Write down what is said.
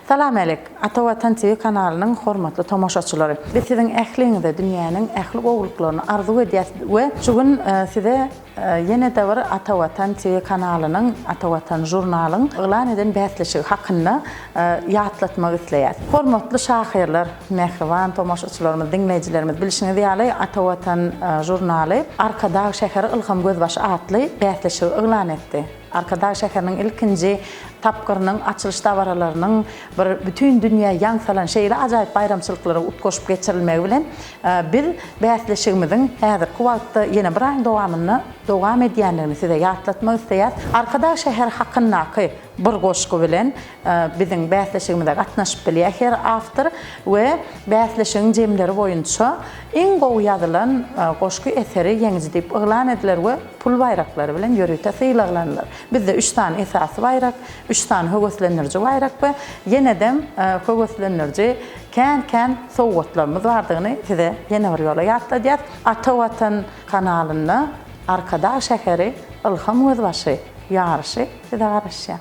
Salam älik, Ata Watan TV kanalynyň hormatly tomaşaçylary! Biz siziň ähliňize dünýäniň ähli gowulyklaryny arzuw edýäs we şu gün size ýene-de bir Ata Watan TV kanalynyň, Ata Watan žurnalyň yglan eden bäsleşigi hakynda ýatlatmak isleýäs. Hormatly şahyrlar, mähriban tomaşaçylarymyz, diňleýjilerimiz, bilşiňiz ýaly Ata Watan žurnaly Arkadag şäheri ylham gözbaşy atly bäsleşigi yglan etdi. Arkadag şäheriniň ilkinji tapgyrynyň açylyş dabaralarynyň bir bütin dünýä ýaň salan şeýle ajaýyp baýramçylyklara utgaşyp geçirilmegi bilen, biz bäsleşigimiziň häzirki wagtda ýene bir aýyň dowamynda dowam edýändigini size ýatlatmak isleýäris. Arkadag şäheri hakyndaky bir goşgy bilen biziň bäsleşigimize gatnaşyp bilýär her awtor we bäsleşigiň jemleri boýunça iň gowy ýazylan goşgy eseri ýeňiji diýip yglan ediler we pul baýraklary bilen ýörite sylaglanylar. Bizde üç sany esasy baýrak, üç sany höweslendiriji baýrak we ýenedem höweslendiriji kän-kän sowgatlarymyz bardygyny size ýene bir ýola ýatladýas. Ata Watan kanalynda Arkadag şäheri ylham gözbaşy ýaryşy size garaşýar.